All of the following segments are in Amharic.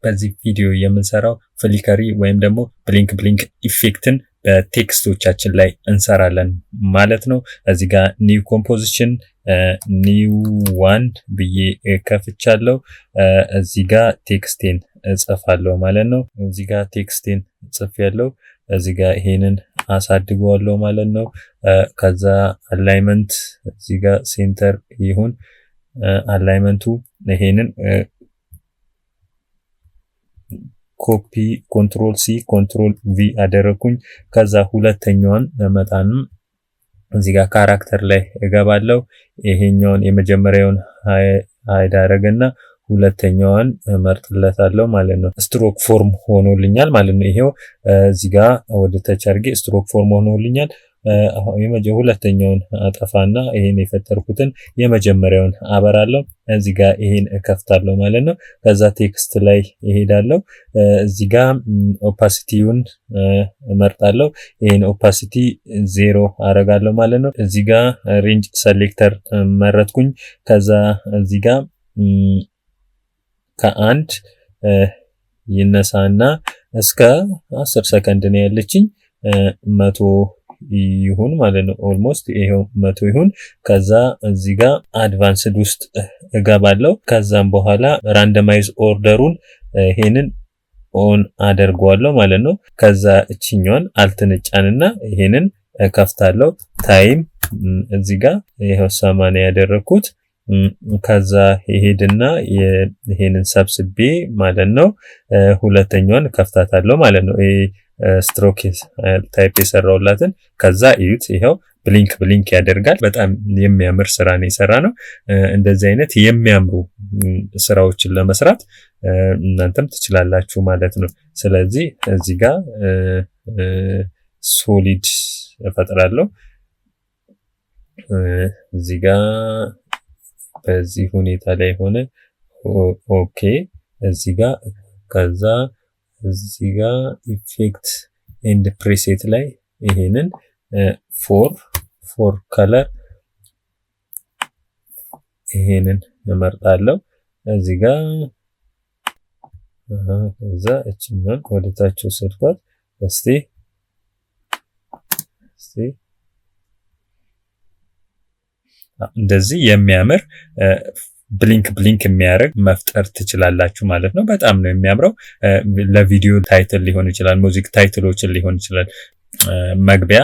በዚህ ቪዲዮ የምንሰራው flickery ወይም ደግሞ blink blink effect ን በ text ኦቻችን ላይ እንሰራለን ማለት ነው። እዚህ ጋር new composition new one ብዬ ከፍቻለሁ። እዚህ ጋር text ኤን እጽፋለሁ ማለት ነው። እዚህ ጋር text ኤን ጽፌያለሁ። እዚህ ጋር ይሄንን አሳድገዋለሁ ማለት ነው። ከዛ alignment እዚህ ጋር center ይሁን alignment ኡ። ይሄንን copy control C control V አደረኩኝ። ከዛ ሁለተኛዋን መጣንም እዚህ ጋር character ላይ እገባለሁ። ይሄኛውን የመጀመሪያውን hide አደረገና ሁለተኛዋን እመርጥለታለሁ ማለት ነው። Stroke form ሆኖልኛል ማለት ነው። ይሄው እዚህ ጋር ወደ ታች አድርጌ stroke form ሆኖልኛል። ሁለተኛውን አጠፋና ይሄን የፈጠርኩትን የመጀመሪያውን አበራለሁ። እዚህ ጋር ይሄን እከፍታለሁ ማለት ነው። ከዛ text ላይ እሄዳለሁ። እዚህ ጋር opacity ውን እመርጣለሁ። ይሄን opacity 0 አረጋለሁ ማለት ነው። እዚህ ጋር range selector መረጥኩኝ። ከዛ እዚህ ጋር ከ1 ይነሳና እስከ 10 ሰከንድ ነው ያለችኝ፣ 100 ይሁን ማለት ነው። Almost ይሄው 100 ይሁን። ከዛ እዚህ ጋር advanced ውስጥ እገባለሁ። ከዛም በኋላ randomize order ኡን ይሄንን on አደርገዋለሁ ማለት ነው። ከዛ እችኛዋን Alt ን እጫንና ይሄንን ከፍታለሁ። Time እዚህ ጋር ይሄው 80 ያደረኩት። ከዛ ይሄድና ይሄንን ሰብስቤ ማለት ነው ሁለተኛዋን ከፍታታለሁ ማለት ነው። ይሄ stroke type የሰራውላትን። ከዛ እዩት፣ ይኸው blink blink ያደርጋል። በጣም የሚያምር ስራ ነው የሰራ ነው። እንደዚህ አይነት የሚያምሩ ስራዎችን ለመስራት እናንተም ትችላላችሁ ማለት ነው። ስለዚህ እዚህ ጋር solid እፈጥራለሁ። እዚህ ጋር በዚህ ሁኔታ ላይ ሆነ okay። እዚህ ጋር ከዛ እዚህ ጋር effect and preset ላይ ይሄንን four color ይሄንን እመርጣለሁ። እዚህ ጋር ከዛ እችኛን ወደ ታች ወሰድኳት። እስቲ እንደዚህ የሚያምር blink blink የሚያደርግ መፍጠር ትችላላችሁ ማለት ነው። በጣም ነው የሚያምረው። ለቪዲዮ title ሊሆን ይችላል፣ music title ኦችን ሊሆን ይችላል፣ መግቢያ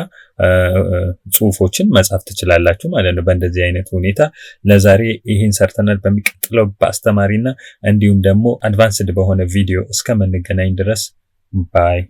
ጽሁፎችን መጻፍ ትችላላችሁ ማለት ነው። በእንደዚህ አይነት ሁኔታ ለዛሬ ይህን ሰርተናል። በሚቀጥለው በአስተማሪና እንዲሁም ደግሞ advanced በሆነ ቪዲዮ እስከምንገናኝ ድረስ bye።